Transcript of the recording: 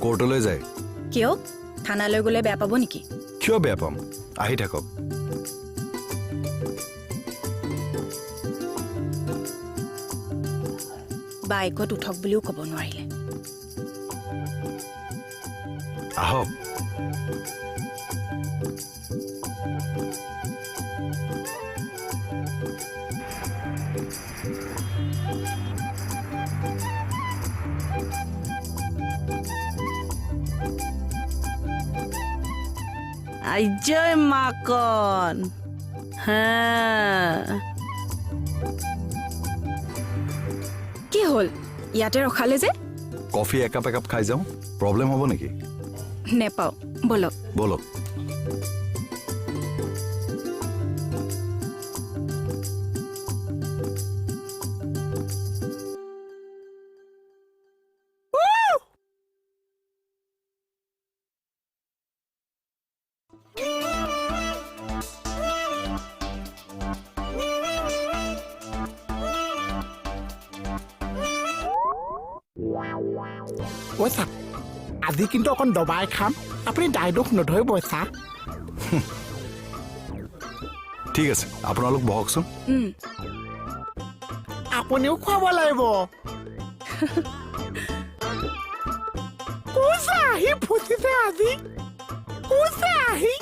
কোৰ্টলৈ যায়। কিয়, থানালৈ গ'লে বেয়া পাব নেকি? কিয় বেয়া পাম, আহি থাকক। বাইকত উঠক বুলিও ক'ব নোৱাৰিলে। আহক। জয় মাকন। হ্যাঁ, কি হ'ল, ইয়াতে ৰখালে যে? কফি একাপ একাপ খাই যাওঁ, প্ৰব্লেম হ'ব নেকি? নেপাওঁ, ব'লক। ব'লক। ঐ ছাৰ, আজি কিন্তু অকণ দবাই খাম, আপুনি দায় দোষ নধৰিব ছাৰ। ঠিক আছে, আপোনালোক বহকচোন। আপুনিও খুৱাব লাগিব। কোচা আহি ফুচিছে আজি, কোচা আহি।